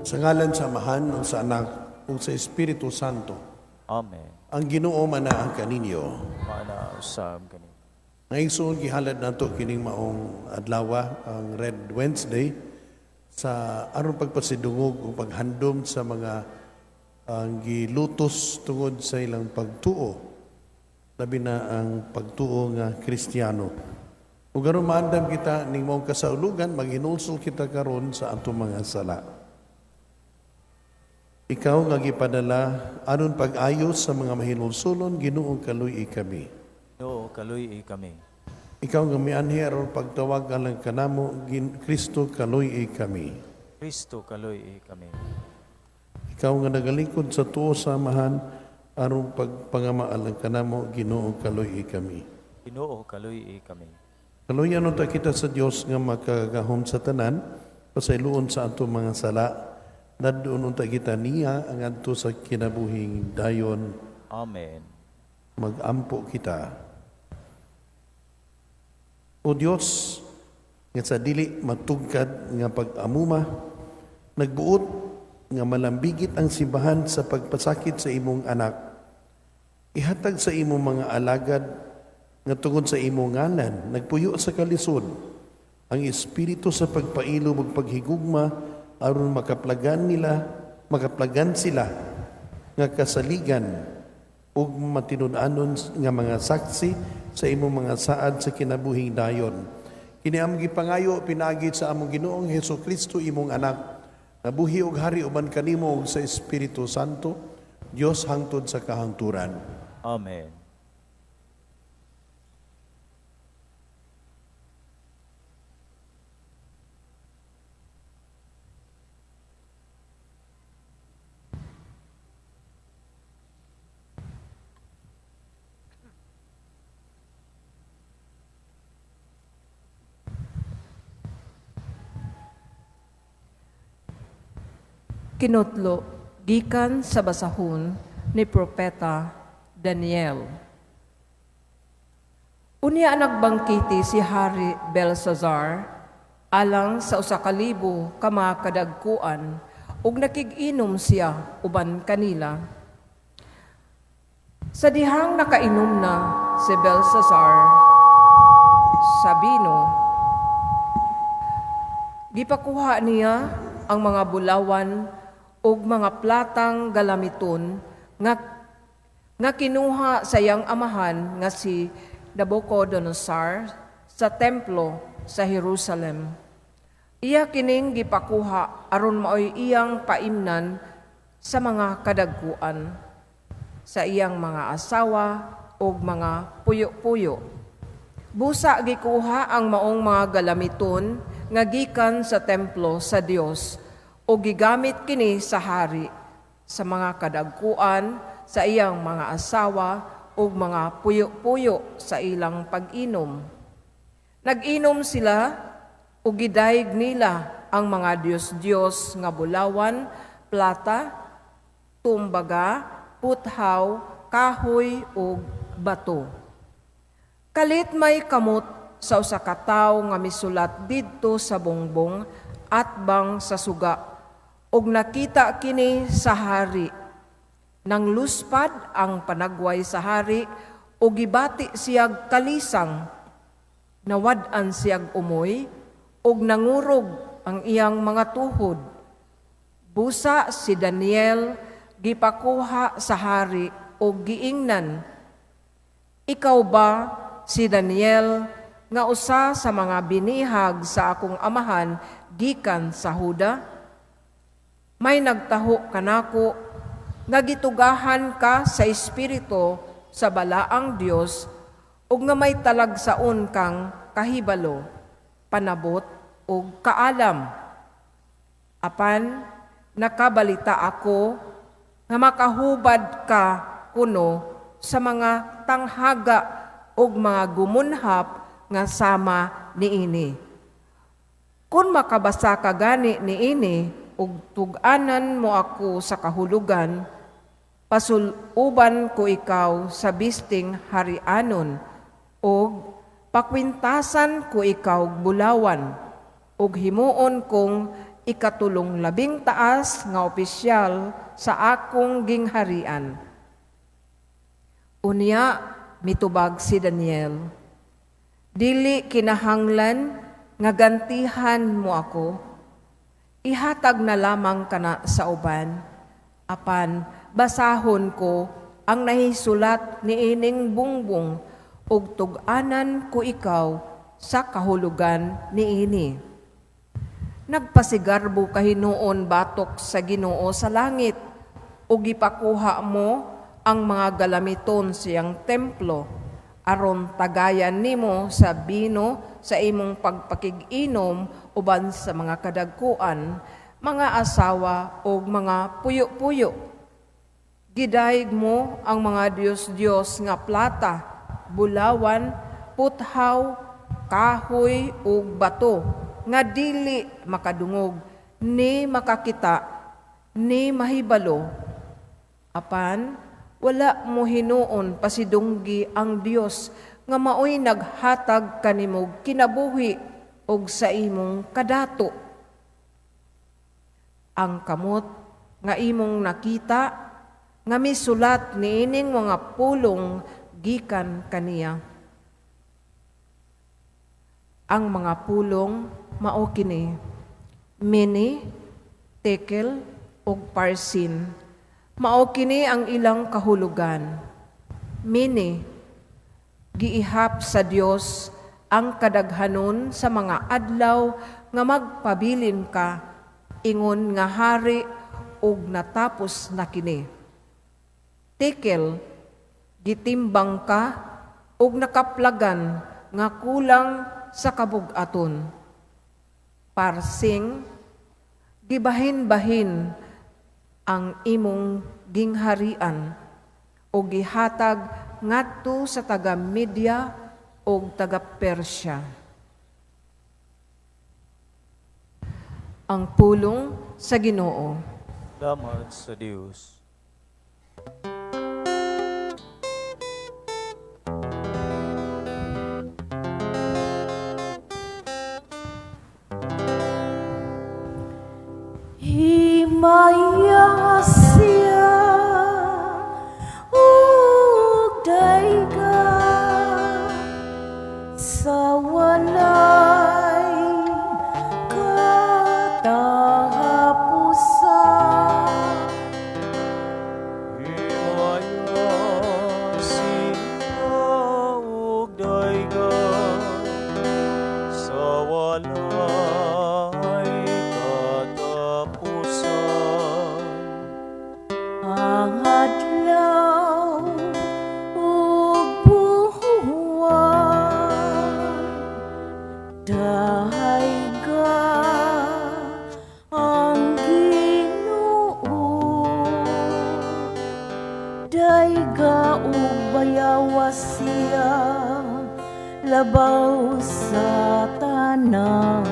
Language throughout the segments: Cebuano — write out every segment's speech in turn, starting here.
Sa ngalan sa Amahan, ug sa Anak, ug sa Espiritu Santo. Amen. Ang Ginoo manaa kaninyo. Maana usab kani. Mga igsoon, gihalad nato kining maong adlaw, ang Red Wednesday, sa aron pagpasidungog ug paghandom sa mga ang gilutos tungod sa ilang pagtuo, labi na ang pagtuo nga Kristiyano. Ug aron maandam kita ning maong kasaulugan, maghinulsol kita karon sa atong mga sala. Ikaw nga gipadala aron pag-ayo sa mga mahinulsulon, Ginoo, kaluy-i kami. Ginoo, kaluy-i kami. Ikaw nga mianhi aron pagtawag alang kanamo, Kristo, kaluy-i kami. Kristo, kaluy-i kami. Ikaw nga nagalingkod sa tuo sa Amahan aron pagpangama alang kanamo, Ginoo, kaluy-i kami. Ginoo, kaluy-i kami. Kaluyan unta kita sa Dios nga makagagahom sa tanan, pasayloon sa atong mga sala. Dadon unta kita niya ang adto sa kinabuhing dayon. Amen. Magampo kita. O Dios, nga sa dili matugkad nga pag-amuma, nagbuot nga malambigit ang simbahan sa pagpasakit sa imong anak. Ihatag sa imong mga alagad nga tungod sa imong ngalan, nagpuyo sa kalisod ang espiritu sa pagpailom ug paghigugma aron makaplagan sila nga kasaligan ug matinud-anon nga mga saksi sa imong mga saad sa kinabuhing dayon. Kini among gipangayo pinaagi sa among Ginoong Hesus Kristo, imong anak, nabuhi ug hari uban kanimo ug sa Espiritu Santo, Dios hangtod sa kahangturan. Amen. Kinutlo gikan sa basahon ni Propeta Daniel. Unya nagbangkiti si Hari Belshazzar alang sa 1,000 ka mga kadagkuan ug nakig-inom siya uban kanila. Sa dihang nakainom na si Belshazzar sa bino, gipakuha niya ang mga bulawan ug mga platang galamiton nga kinuha sa iyang amahan nga si Nabucodonosor sa templo sa Jerusalem. Iya kining gipakuha aron maoy iyang paimnan sa mga kadagkuan, sa iyang mga asawa ug mga puyo-puyo. Busa gikuha ang maong mga galamiton nga gikan sa templo sa Dios o gigamit kini sa hari, sa mga kadagkuan, sa iyang mga asawa ug mga puyo-puyo sa ilang pag-inom. Nag-inom sila ug gidayeg nila ang mga Diyos-Diyos nga bulawan, plata, tumbaga, puthaw, kahoy ug bato. Kalit may kamot sa usa ka tawo nga misulat didto sa bongbong atbang sa suga ug nakita kini sa hari. Nang luspad ang panagway sa hari ug gibati siyag kalisang, nawad-an siyag umoy ug nangurog ang iyang mga tuhod. Busa si Daniel gipakuha sa hari ug giingnan, "Ikaw ba si Daniel nga usa sa mga binihag sa akong amahan gikan sa Huda? May nagtaho kanako nga gitugahan ka sa espiritu sa balaang Dios ug nga may talagsaon kang kahibalo, panabot ug kaalam. Apan nakabalita ako nga makahubad ka kuno sa mga tanghaga ug mga gumunhap nga sama niini. Kung makabasa ka gani niini ug tug-anan mo ako sa kahulugan, pasuluban ko ikaw sa bisting harianon ug pakwintasan ko ikaw bulawan ug himuon kong ikatulong labing taas nga opisyal sa akong gingharian." Unya mitubag si Daniel, "Dili kinahanglan nga gantihan mo ako. Ihatag na lamang kana sa uban. Apan basahon ko ang nahisulat niining bungbong ug tug-anan ko ikaw sa kahulugan niini. Nagpasigarbo ka hinuon batok sa Ginoo sa langit ug gipakuha mo ang mga galamiton siyang templo aron tagayan nimo sa bino sa imong pagpakig-inom uban sa mga kadagkuan, mga asawa ug mga puyo-puyo. Gidayeg mo ang mga Diyos-Diyos nga plata, bulawan, puthaw, kahoy ug bato nga dili makadungog ni makakita ni mahibalo. Apan wala mo hinuon pasidunggi ang Dios nga maoy naghatag kanimo kinabuhi ug sa imong kadato. Ang kamot nga imong nakita nga misulat niining mga pulong gikan kaniya. Ang mga pulong mao kini: Mene, Tekel ug Parsin. Mao kini ang ilang kahulugan. Mene, giihap sa Dios ang kadaghanon sa mga adlaw nga magpabilin ka ingon nga hari ug natapos na kini. Tekel, gitimbang ka ug nakaplagan nga kulang sa kabug-aton. Parsing, gibahin-bahin ang imong gingharian o gihatag ngadto sa taga Media o taga Persya. Ang pulong sa Ginoo. Salamat sa Dios. Himaya siya ug dayga sa walay katapusan. Himaya siya ug dayga sa walay katapusan. Ang adlaw ug buwan dayga ang Ginoo, dayga ug bayawa siya labaw sa tanan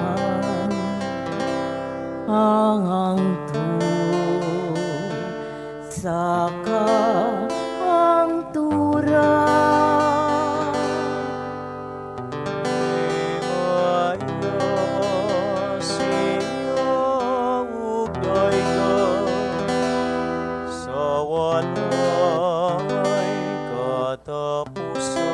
hangtod sa kahangturan. Himaya siya ug dayga sa walay katapusan.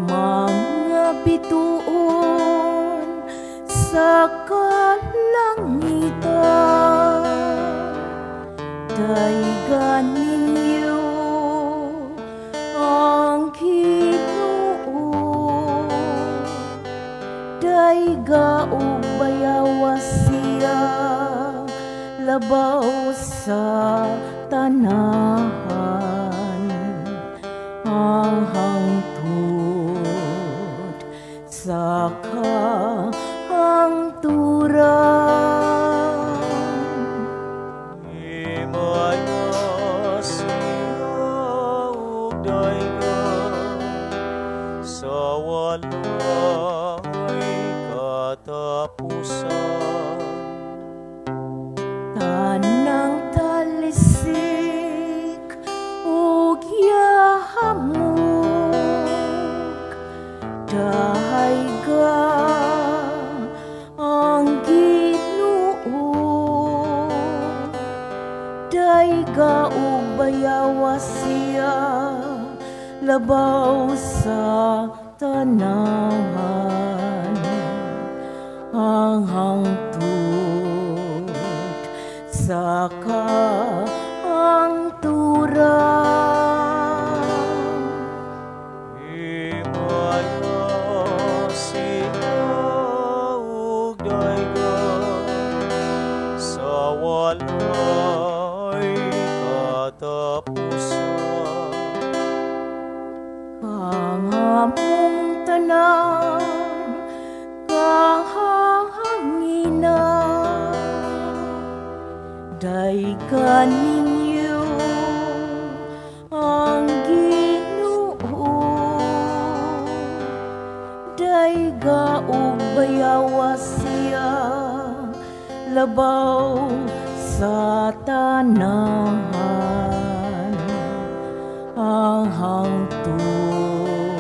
Mga bituon sa kalangitan, daygan ninyo ang Ginoo, dayga ug bayawa siya labaw sa tanan hangtod sa kahangturan. Himaya siya ug dayga sa walay katapusan. Tanang talisik ug yahamok, dayga ang Dayga ug bayawa siya labaw sa tanahan ang hangtod sa kahangturan. Himaya siya ug dayga sa walay katapusan. Kang among tanan kahangina, dayga ninyo ang Ginoo. Dayga ug bayawa siya labaw sa tanahan ang hangtod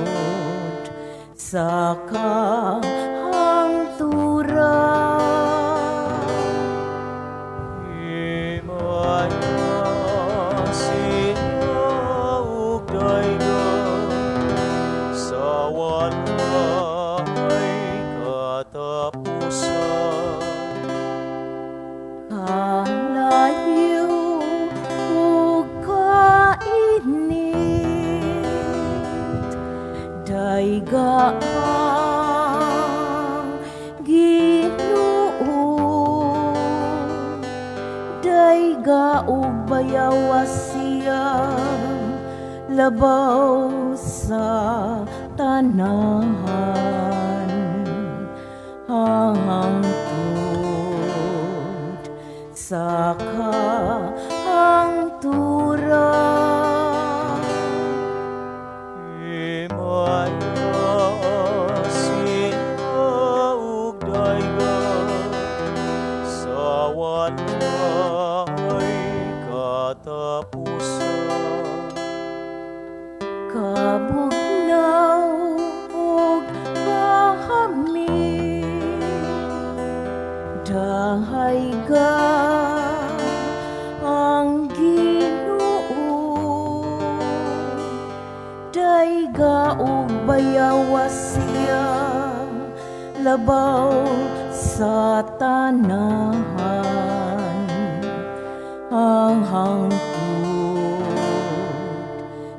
sa kahangturan. Himaya siya ug dayga sa walay katapusan. Kalayo ug kainit, dayga ang Ginoo. Dayga ug bayawa siya labaw sa tanahan ang hangtod sa kahangturan. Himaya siya ug dayga sa walay katapusan. Kabugnaw ug kahamit, dayga ang Ginoo. Dayga ug bayawa siya labaw sa tanahan ang hangtod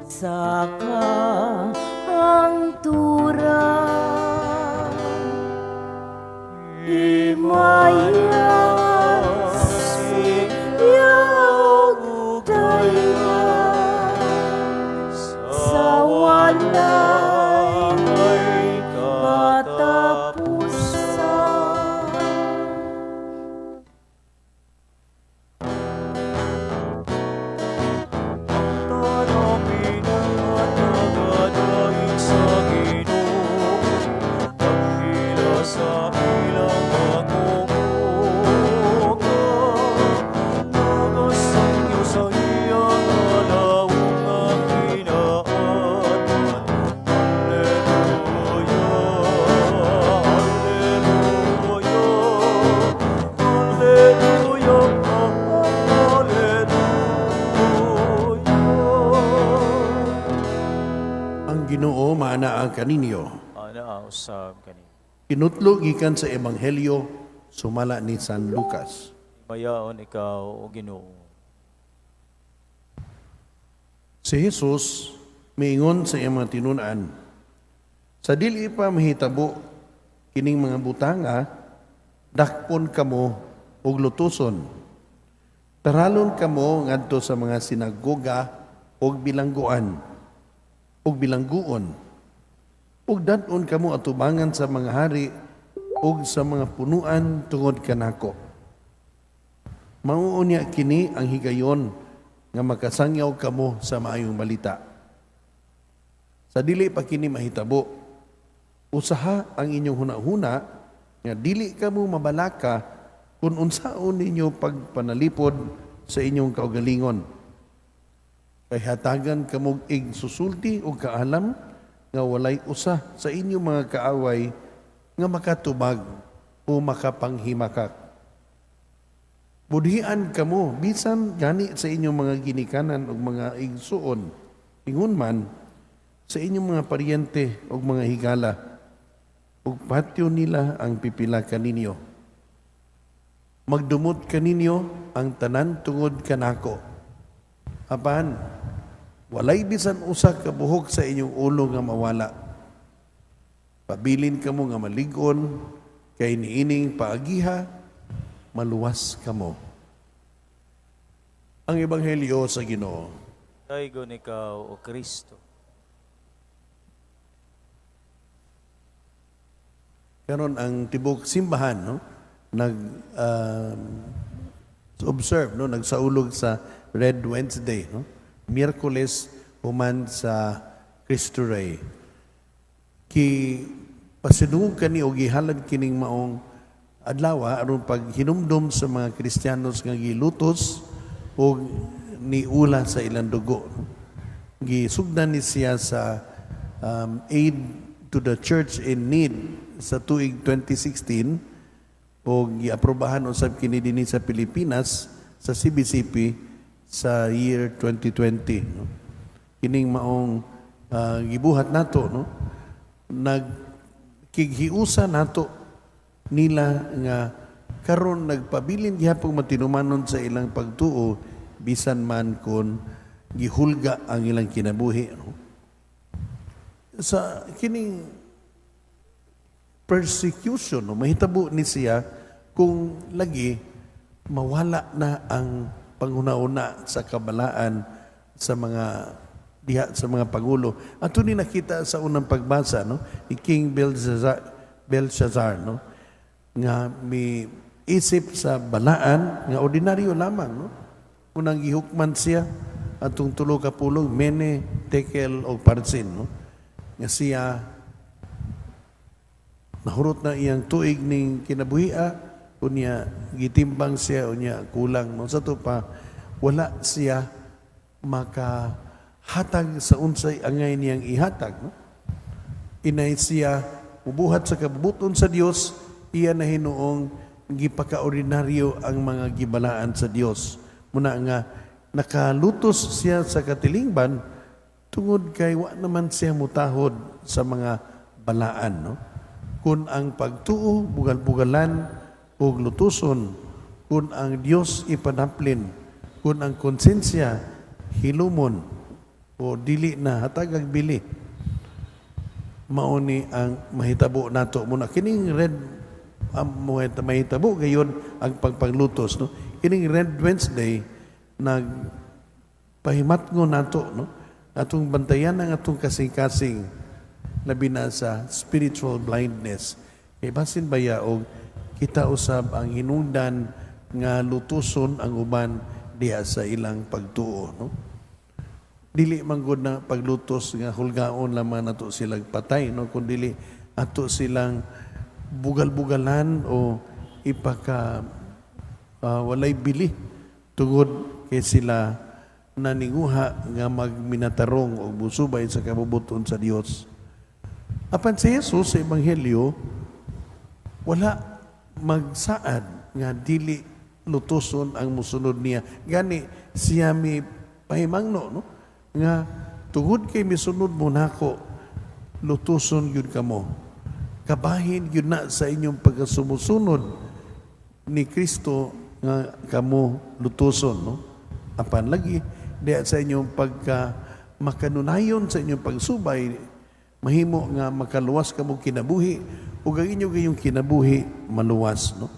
sa kahangturan. Himaya siya ug dayga sa walay katapusan. Tanang binuhat nagadaig sa Ginoo, naghila sa ilang kakukuka, nagasangyo sa iyang alawong nga kinaadman. Alleluia, Alleluia, Alleluia, Alleluia. Ang Ginoo maanaa kaninyo. Anaa usab kani. Kinutlo gikan sa Ebanghelyo sumala ni San Lucas. Himayaon ikaw, o Ginoo. Si Jesus miingon sa iyang mga tinun-an, "Sa dili pa mahitabo kining mga butanga, dakpon kamo og lutuson. Taralon kamo ngadto sa mga sinagoga og bilangguan og bilangguon. Ug dad-on kamo atubangan sa mga hari ug sa mga punuan tungod kanako. Mao unya kini ang higayon nga makasangyaw kamo sa maayong balita. Sa dili pa kini mahitabo, usaha ang inyong hunahuna nga dili kamo mabalaka kung unsaon ninyo pagpanalipod sa inyong kaugalingon. Kay hatagan kamog igsusulti o kaalam nga walay usa sa inyong mga kaaway nga makatubag o makapanghimakak. Budhian kamo bisan gani sa inyong mga ginikanan ug mga igsuon, ingon man sa inyong mga paryente ug mga higala, ug patyo nila ang pipila kaninyo. Magdumot kaninyo ang tanan tungod kanako. Apan walay bisan usa ka buhok sa inyong ulo nga mawala. Pabilin kamo nga malig-on, kay niining paagiha maluwas kamo. Ang Ebanghelyo sa Ginoo. Daygon ikaw, O Kristo. Karon ang tibok simbahan, no, nag observe, no, nagsaulog sa Red Wednesday, no, Miyerkules human sa Cristo Rey. Ki pasidungog kani og gihalad kining maong adlaw aron paghinumdom sa mga Kristiyanos nga gilutos og niula sa ilang dugo. Gisugdan ni siya sa Aid to the Church in Need sa tuig 2016 o giaprobahan usab kini dinhi sa Pilipinas sa CBCP sa year 2020, no? Kining maong gibuhat nato, no, nagkighiusa nato nila nga karon nagpabilin gihapon matinumanon sa ilang pagtuo bisan man kon gihulga ang ilang kinabuhi, no? Sa kining persecution, no, mahitabo ni siya kung lagi mawala na ang panghuna-una sa kabalaan sa mga diha sa mga pangulo. Ato ni nakita sa unang pagbasa, no, ni King Belshazzar, no, nga mi isip sa balaan nga ordinaryo lamang, no. Unang gihukman siya atong tulo ka pulong, mene, tekel o parsin, no, nga siya nahurot na iyang tuig ning kinabuhia, unya gitimbang siya, unya kulang, no. Sa to pa wala siya makahatag sa unsay angay niyang ihatag, no. Inay siya mubuhat sa kabubuton sa Dios, iya na hinuong gipakaordinaryo ang mga gibalaan sa Dios. Muna nga nakalutos siya sa katilingban tungod kay wa naman siya mutahod sa mga balaan, no. Kun ang pagtuo bugal-bugalan ug lutuson, kun ang Dios ipanaplin, kun ang konsensya hilumon o dili na hatagag bili, mao ni ang mahitabo nato. Muna kining red ang mahitabo gayon ang pagpanglutos, no. Kining Red Wednesday nagpahimatngon nato, no, atong bantayan ang atong kasing-kasing, labi na sa spiritual blindness, kay basin baya og kita usab ang hinungdan nga lutuson ang uban diha sa ilang pagtuo, no. Dili man gud na paglutos nga hulgaon lamang nato silang patay, no, kun dili ato silang bugal-bugalan o ipaka walay bili tungod kay sila naninguha nga magminatarong o busubay sa kabubuton sa Dios. Apan si Jesus sa Ebanghelyo wala magsaad nga dili lutuson ang musunod niya. Gani siya mi pahimangno, no, nga tungod kay misunod mo nako, lutuson gyud kamo. Kabahin gyud na sa inyong pagkasumusunod ni Kristo nga kamo lutuson, no. Apan lagi diha sa inyong pagka makanunayon sa inyong pagsubay, mahimo nga makaluwas kamo kinabuhi ug ang inyong gayong kinabuhi maluwas, no.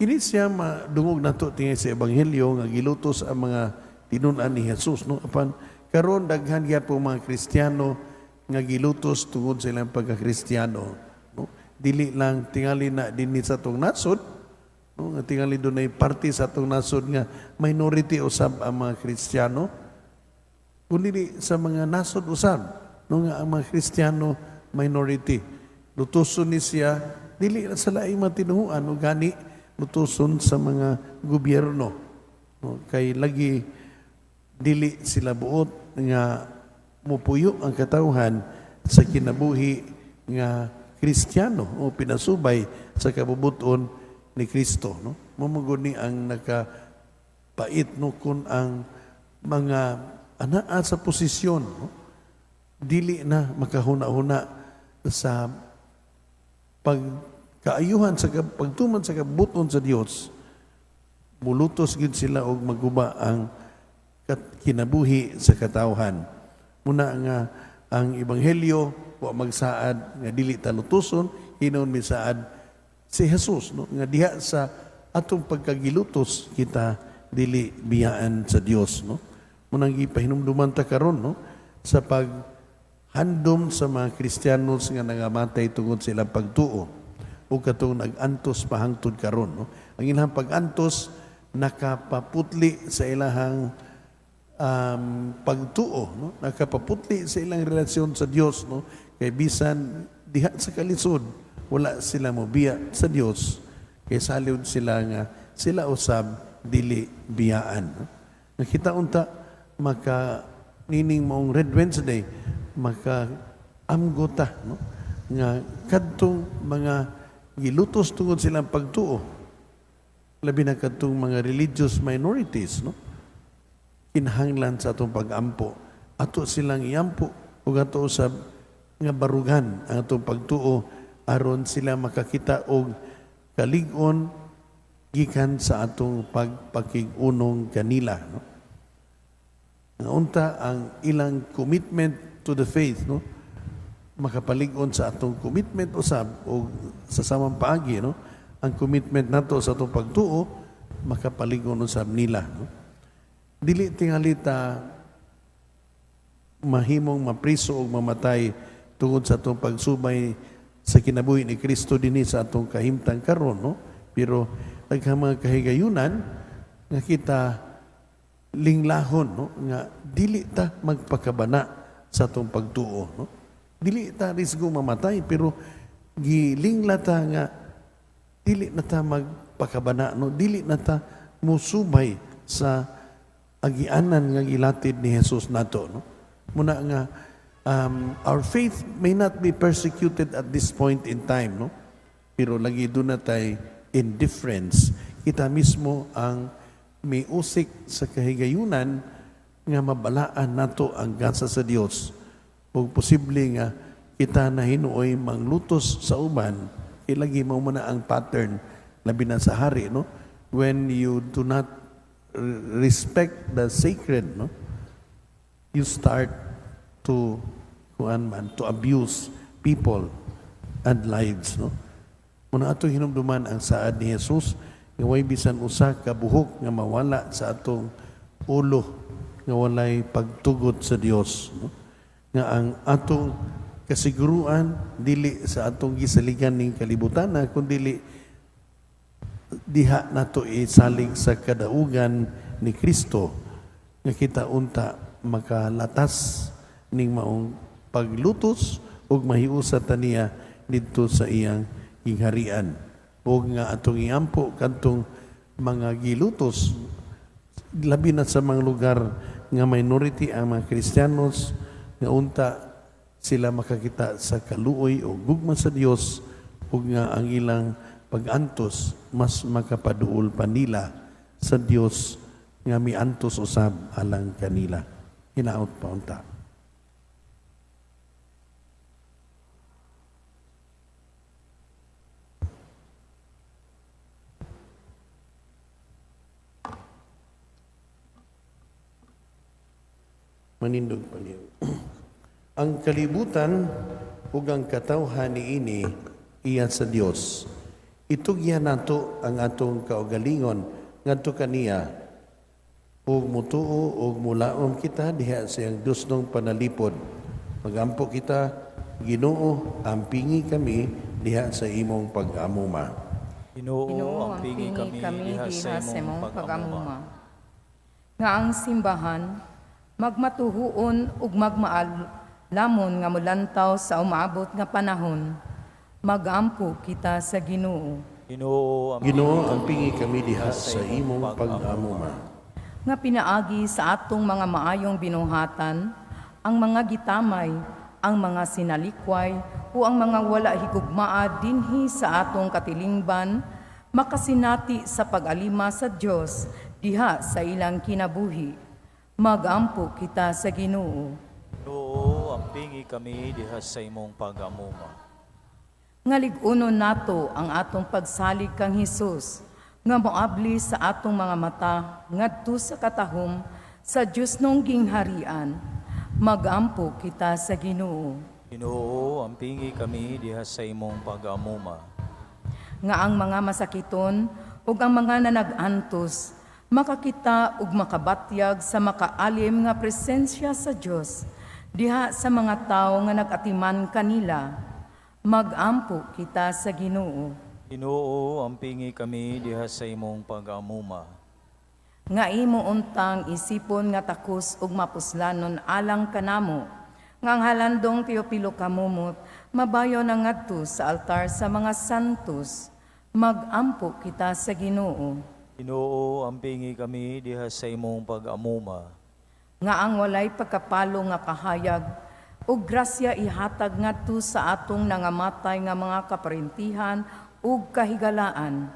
Kini siya madungog nato tingay sa Ebanghelyo nga gilutos ang mga tinun-an ni Jesus, no. Apan karon daghan gyapon mga Kristiyano nga gilutos tungod sa ilang pagka-Kristiyano, no. Dili lang tingali na dinhi sa atong nasod, no, nga tingali dunay parte sa atong nasod nga minority usab ang mga Kristiyano, kundi sa mga nasod usab, no, nga ang mga Kristiyano minority. Lutuson ni siya dili na sa laing mga tinuhuan o gani lutuson sa mga gobyerno, no, kay lagi dili sila buot nga mupuyo ang katawhan sa kinabuhi nga Kristiyano o pinasubay sa kabubuton ni Kristo, no. Mao man gud ni ang nakapait, no, kun ang mga anaa sa posisyon, no, dili na makahuna-huna sa pagkaayuhan sa pagtuman sa kabubut-on sa Dios, mulutos gid sila og maguba ang kinabuhi sa katawhan. Muna nga ang ebanghelyo wa magsaad nga dili ta lutuson, hinuon misaad si Jesus, no, nga diha sa atong pagkagilutos kita dili biyaan sa Dios, no. Munang gipahinumduman ta karon, no, sa paghandom sa mga Kristiyanos nga nangamatay tungod sa ilang pagtuo o katong nag-antos pa hangtod karon, no. Ang ilang pag-antos nakapaputli sa ilahang pagtuo, no, nakapaputli sa ilang relasyon sa Dios, no, kay bisan diha sa kalisod wala sila mobiya sa Dios kay salud sila nga sila usab dili biyaan, no? Nakita unta maka nining maong Red Wednesday maka amgota, no, nga kadtong mga gilutos tungod silang pagtuo, labi na kadtong mga religious minorities, no, kinahanglan sa atong pag-ampo. Ato silang iampo ug ato usab nga barugan ang atong pagtuo aron sila makakita og kalig-on gikan sa atong pagpakig-unong kanila, no. Nga unta ang ilang commitment to the faith, no, makapalig-on sa atong commitment usab o sa samang paagi, no, ang commitment nato sa atong pagtuo makapalig-on usab nila, no. Dili tingali ta mahimong mapriso o mamatay tungod sa atong pagsubay sa kinabuhi ni Kristo dinhi sa atong kahimtang karon, no, pero daghang mga kahigayunan nga kita linglahon, no, nga dili ta magpakabana sa atong pagtuo, no. Dili ta risgo mamatay pero gilingla ta nga dili na ta magpakabana, no, dili na ta musubay sa agianan nga gilatid ni Jesus nato, no. Muna nga our faith may not be persecuted at this point in time, no, pero lagi duna tay indifference. Kita mismo ang miusik sa kahigayunan nga mabalaan nato ang gasa sa Dios ug posible nga kita na hinuoy manglutos sa uban. Ilagi mao man na ang pattern labi na sa hari, no, when you do not respect the sacred, no, you start to kuan man to abuse people and lives, no. Muna atong hinumduman ang saad ni Jesus nga way bisan usa ka buhok nga mawala sa atong ulo nga walay pagtugot sa Dios, no? Nga ang atong kasiguruan dili sa atong gisaligan ning kalibutan na kundi diha nato isalig sa kadaugan ni Kristo nga kita unta makalatas ning maong paglutos ug mahiusa ta niya didto sa iyang gingharian ug nga atong iampo kadtong mga gilutos labi na sa mga lugar nga minority ang mga Kristiyanos nga unta sila makakita sa kaluoy o gugma sa Dios ug nga ang ilang pag-antos mas makapaduol pa nila sa Dios nga miantos usab alang kanila. Hinaot pa unta. Manindog pa niyo. Ang kalibutan ug ang katawhan niini iya sa Dios. Itugyan nato ang atong kaugalingon ngadto kaniya ug mutuo ug mulaom kita diha sa iyang dusnong panalipod. Magampo kita, Ginoo, ampingi kami diha sa imong pag-amuma. Ginoo, Ginoo, ampingi kami diha sa imong pag-amuma. Nga ang simbahan magmatuhuon ug magmaalamon nga molantaw sa umaabot nga panahon. Magampo kita sa Ginoo. Ginoo, Ginoo, ampingi kami diha sa imong pag-amuma. Nga pinaagi sa atong mga maayong binuhatan, ang mga gitamay, ang mga sinalikway, o ang mga wala higugmaa dinhi sa atong katilingban, Makasinati sa pag-alima sa Dios diha sa ilang kinabuhi. Magampo kita sa Ginoo. Ginoo, ampingi kami diha sa imong pag-amuma. Nga lig-unon nato ang atong pagsalig kang Hesus nga moabli sa atong mga mata ngadto sa katahom sa Dios nong gingharian. Magampo kita sa Ginoo. Ginoo, ampingi kami diha sa imong pag-amuma. Nga ang mga masakiton ug ang mga nanag-antos makakita ug makabatyag sa makaalim nga presensya sa Dios diha sa mga tawo nga nag-atiman kanila. Magampo kita sa Ginoo. Ginoo, ampingi kami diha sa imong pag-amuma. Nga imo untang isipon nga takos ug mapuslanon alang kanamo nga ang halandong Teopilo Camomot mabayo na ngadto sa altar sa mga santos. Magampo kita sa Ginoo. Ginoo, ampingi kami diha sa imong pag-amuma. Nga ang walay pagkapalo nga kahayag ug grasya ihatag ngadto sa atong nangamatay nga mga kaparentihan ug kahigalaan.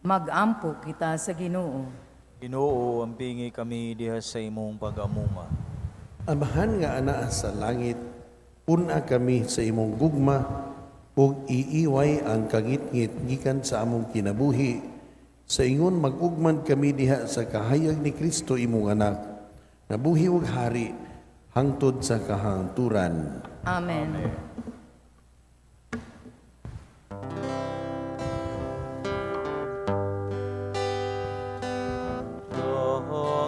Magampo kita sa Ginoo. Ginoo, ampingi kami diha sa imong pag-amuma. Amahan nga anaa sa langit, pun-a kami sa imong gugma ug iiway ang kangitngit gikan sa among kinabuhi sa ingon mag-ugman kami diha sa kahayag ni Kristo, imong anak, nabuhi ug hari hangtod sa kahangturan. Amen.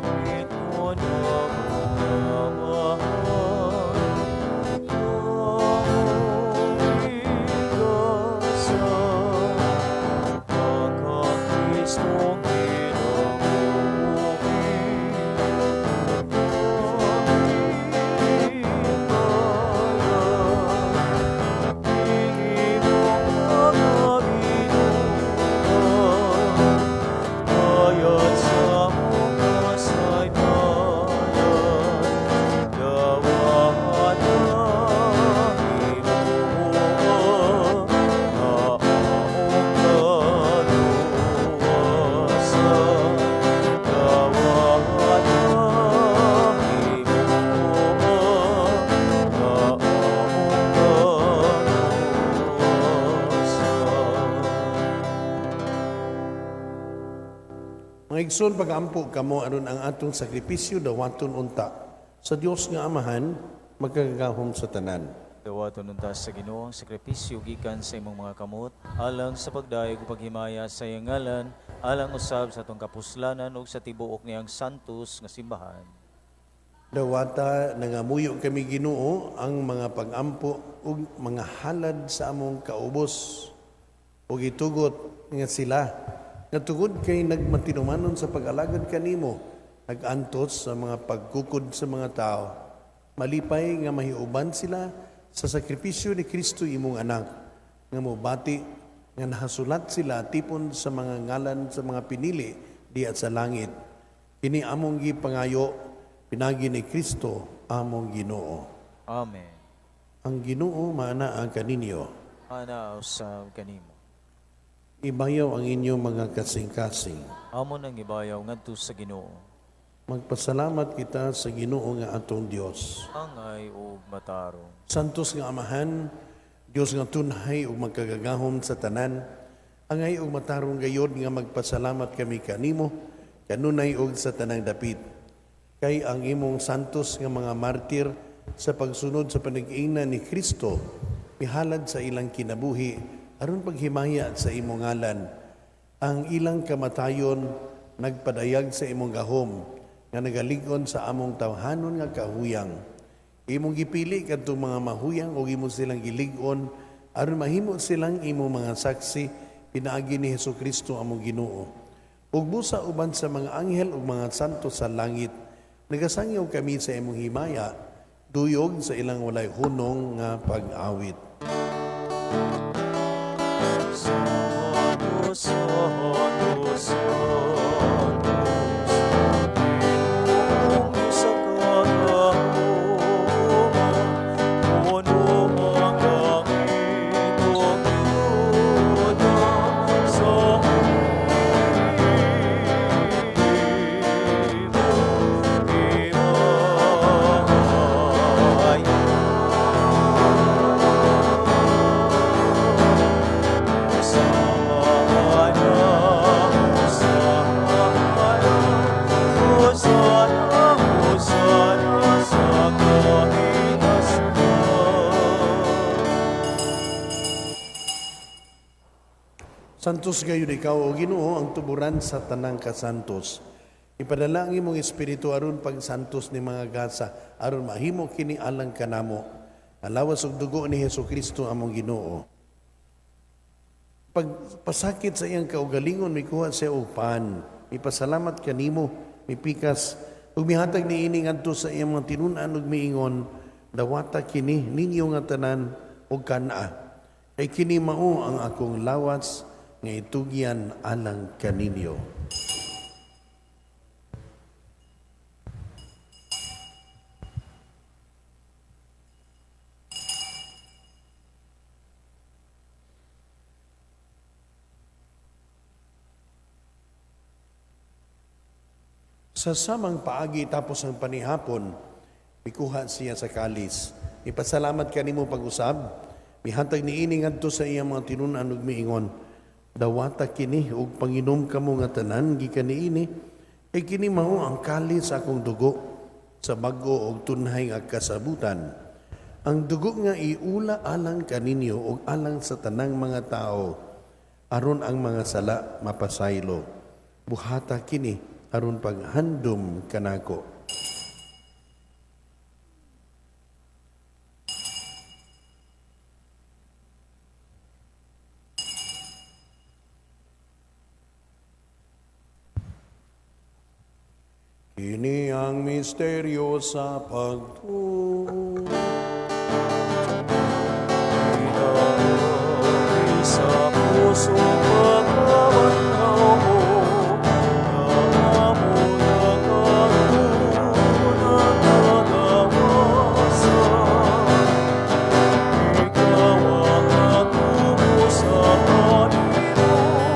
Langit mo na amahan, among igasa, pagka-Kristong kinabuhi, aming imong mga binuhat, bayad sa among kasaypayan, dawata imuha nga among kaluwasan, dawata imuha nga among kaluwasan. Mga igsoon, pag-ampo kamo aron ang atong sakripisyo dawaton unta sa Dios nga Amahan magkagahom sa tanan. Dawaton unta sa Ginoo ang sakripisyo gikan sa imong mga kamot alang sa pagdayeg ug paghimaya sa iyang ngalan, alang usab sa atong kapuslanan ug sa tibuok niyang santos nga simbahan. Dawata, nangamuyo kami, Ginoo, ang mga pag-ampo ug mga halad sa among kaubos ug itugot nga sila nga tungod kay nagmatinumanon sa pag-alagad kanimo, nag-antos sa mga pagkukod sa mga tao, malipay nga mahiuban sila sa sakripisyo ni Kristo, imong anak, nga mobati nga nahasulat sila tipon sa mga ngalan sa mga pinili diya sa langit. Kini among gipangayo pinagi ni Kristo among Ginoo. Amen. Ang Ginoo maanaa kaninyo. Ana usab kanimo. Ibayaw ang inyong mga kasing-kasing. Amo nang ibayaw ngadto sa Ginoo. Magpasalamat kita sa Ginoo nga atong Dios. Angay ug matarong. Santos nga Amahan, Dios nga tunhay ug magkagagahom sa tanan, angay ug matarong gayod nga magpasalamat kami kanimo kanunay ug sa tanang dapit. Kay ang imong santos nga mga martir sa pagsunod sa panag-ingna ni Kristo mihalad sa ilang kinabuhi aron paghimaya sa imong ngalan. Ang ilang kamatayon nagpadayag sa imong gahom nga nagalig-on sa among tawhanon nga kahuyang. Imong gipili kadtong mga mahuyang ug imo silang gilig-on aron mahimo silang imong mga saksi pinaagi ni Hesukristo among Ginoo. Ug busa uban sa mga anghel ug mga santo sa langit, nagasangyaw kami sa imong himaya duyog sa ilang walay hunong nga pag-awit. Santo, Santo, Santos, Ginoong sa kagahoman, puno ang langit ug yuta sa Santos gayud ikaw, o Ginoo, ang tuburan sa tanang kasantos. Ipadala ang imong espiritu aron pagsantos ni mga gasa, aron mahimo kini alang kanamo. Ang lawas ug dugo ni Hesus Kristo among Ginoo. Pagpasakit sa iyang kaugalingon, mikuha siya og pan. Mipasalamat kanimo, mipikas, ug mihatag niini ngadto sa iyang mga tinun-an ug miingon, dawata kini ninyo nga tanan ug kan-a. Kay kini mao ang akong lawas nga itugyan alang kaninyo. Sa samang paagi tapos ang panihapon, mikuha siya sa kalis. Ipasalamat kanimo pag-usab, mihatag niini ngadto sa iyang mga tinun-an ug miingon, dawata kini ug panginom kamo nga tanan gikan niini, kay kini mao ang kalis sa akong dugo sa bag-o og tunhay nga kasabutan. Ang dugo nga iula alang kaninyo ug alang sa tanang mga tao, aron ang mga sala mapasaylo. Buhata kini aron paghandom kanako. Kini ang misteryo sa pagtuo. Sa puso pagkabanhaw mo, nga amo nagagawasan. Ikaw ang atubo sa kalibutan.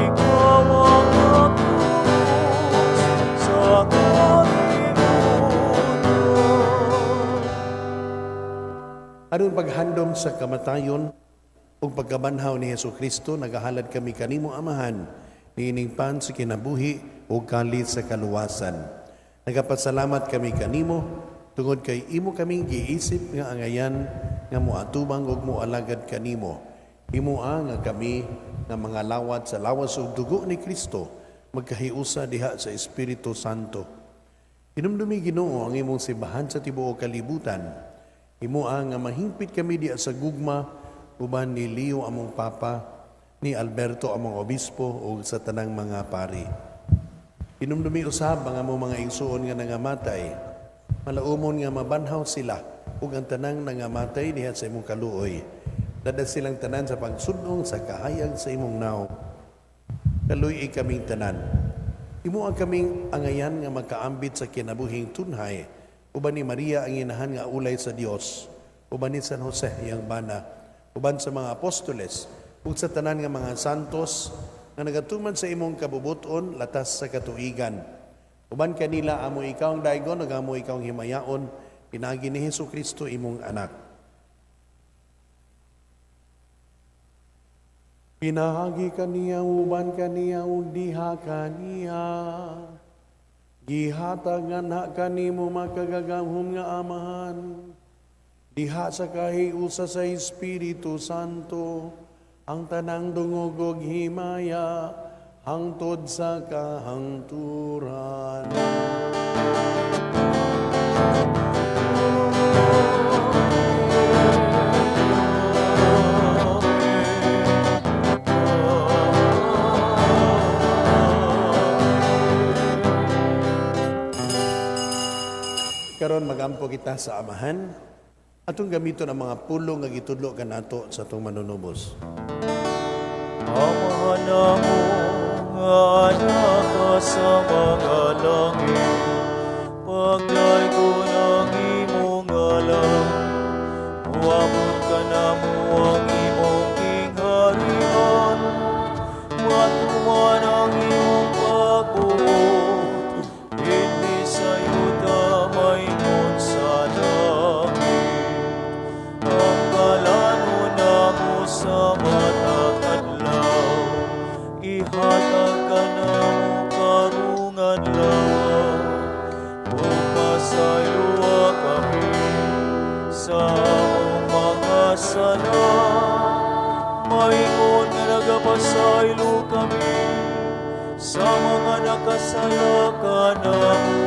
Ikaw ang atubo sa kalibutan. Aron paghandom sa kamatayon ug pagkabanhaw ni Hesus Kristo, nagahalad kami kanimo Amahan, niining pan sa kinabuhi ug kalit sa kaluwasan. Nagapasalamat kami kanimo tungod kay imo kaming giisip nga angayan nga moatubang ug moalagad kanimo. Himoa nga kami nga mga lawat sa lawas ug dugo ni Kristo magkahiusa diha sa Espiritu Santo. Hinumdumi Ginoo ang imong simbahan sa tibuok kalibutan. Himoa nga mahingpit kami diha sa gugma uban ni Leo among Papa, ni Alberto among Obispo ug sa tanang mga pari. Hinumdumi usab ang among mga igsuon nga nangamatay. Malaumon nga mabanhaw sila ug ang tanang nangamatay diha sa imong kaluoy. Dada silang tanan sa pagsudong sa kahayag sa imong naw. Kaluy-i kaming tanan. Imo ang kaming angayan nga magkaambit sa kinabuhing tunhay, uban ni Maria ang inahan nga ulay sa Dios, uban ni San Jose iyang bana, uban sa mga apostoles, ug sa tanan nga mga santos nga nagatuman sa imong kabubuton latas sa katuigan. Uban kanila amo ikaw ang daigon ug amo ikaw ang himayaon, pinaagi ni Hesus Kristo imong anak. Pinaagi kaniya, uban kaniya, ug diha kaniya. Gihatag nganha kanimo makagagamhom nga Amahan. Diha sa kahiusa sa Espiritu Santo, ang tanang dungog ug himaya, hangtod sa kahangturan. Karon magampo kita sa Amahan, atong gamiton ang mga pulong nga gitudlo kanato sa atong manunubos. Amahan namo nga naka sa mga langit, pagdaygon ang imong ngalan, moabot kanamo ang imong gingharian, matuman ang imong pagbuot, dinhi sa yuta maingon sa langit. Ang kalanon namo sa matag adlaw, ihatag kanamo karong adlaw, ug pasayloa kami sa among mga sala, Ipasaylo kami sa mga nakasala kanamo,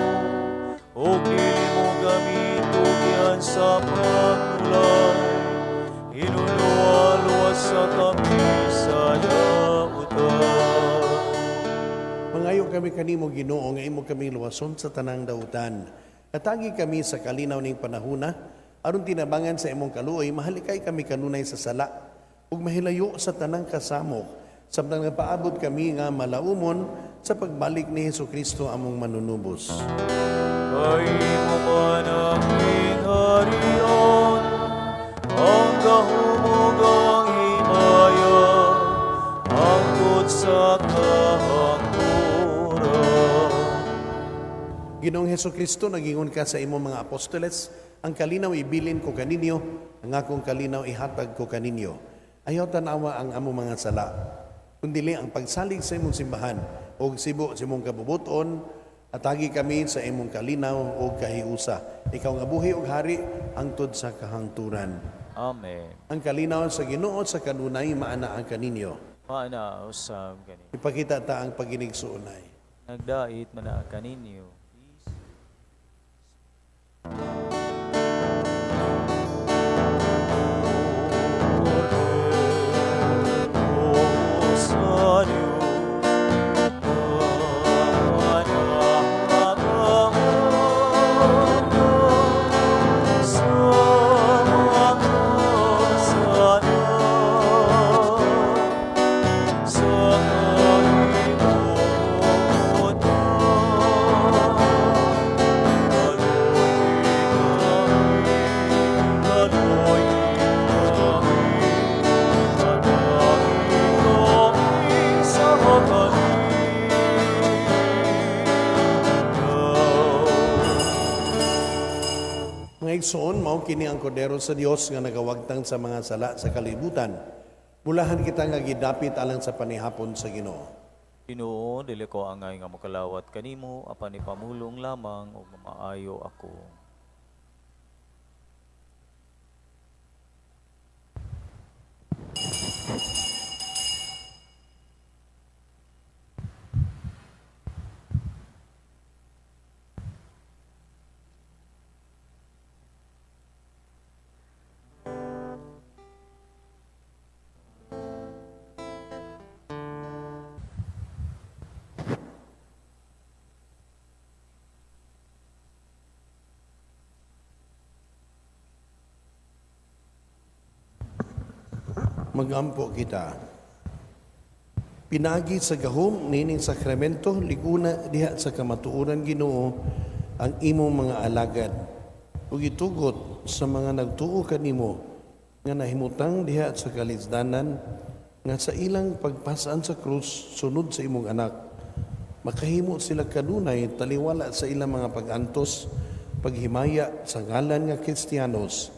ug dili mo kami tugyan sa panulay. Hinunua, luwasa kami sa dautan. Mangayo kami kanimo, Ginoo, nga imo kami luwason sa tanang dautan. Hatagi kami sa kalinaw ning panahuna aron tinabangan sa imong kaluoy mahalikay kami kanunay sa sala ug mahilayo sa tanang kasamok samtang nagpaabot kami nga malaumon sa pagbalik ni Hesukristo among manunubos. Kay imo man ang gingharian, ang gahom ug ang himaya, hangtod sa kahangturan. Ginoong Hesukristo, nagingon ka sa imong mga apostoles, "Ang kalinaw ibilin ko kaninyo, ang akong kalinaw ihatag ko kaninyo." Ayaw tanawa ang among mga sala, kundili ang pagsalig sa imong simbahan ug sibo sa imong kabubuton, hatagi kami sa imong kalinaw ug kahiusa. Ikaw nga buhi ug hari hangtod sa kahangturan. Amen. Ang kalinaw sa Ginoo sa kanunay maanaa kaninyo. Maana usab kaninyo. Ipakita ta ang paginigsuonay. Nagdait man kaninyo. Peace. Sa Diyos, sa mga sala, sa kalibutan. Kaluoy kami, kaluoy kami, hatagi kami sa kalinaw. Mga igsoon, mao kini ang kordero sa Dios nga nagawagtang sa mga sala sa kalibutan. Bulahan kita nga gidapit alang sa panihapon sa Ginoo. Ginoo, dili ko angay nga mokalawat kanimo, apan ipamulong lamang ug mamaayo ako. Magampo kita. Pinaagi sa gahom nining sakramento, liguna diha sa kamatuoran, Ginoo, ang imong mga alagad. Ug itugot sa mga nagtuo kanimo nga nahimutang diha sa kalisdanan nga sa ilang pagpasan sa krus sunod sa imong anak makahimo sila kanunay taliwala sa ilang mga pag-antos, paghimaya sa ngalan nga Kristiyanos.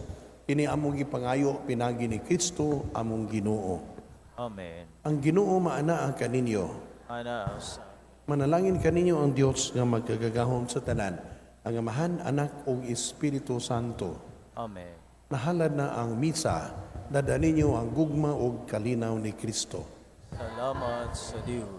Kini among gipangayo pinagi ni Kristo among Ginoo. Amen. Ang Ginoo maanaa kaninyo. Ana usab. Manalangin kaninyo ang Dios nga magkagagahom sa tanan, ang Amahan, Anak ug Espiritu Santo. Amen. Nahalad na ang misa, dad-a ninyo ang gugma ug kalinaw ni Kristo. Salamat sa Dios.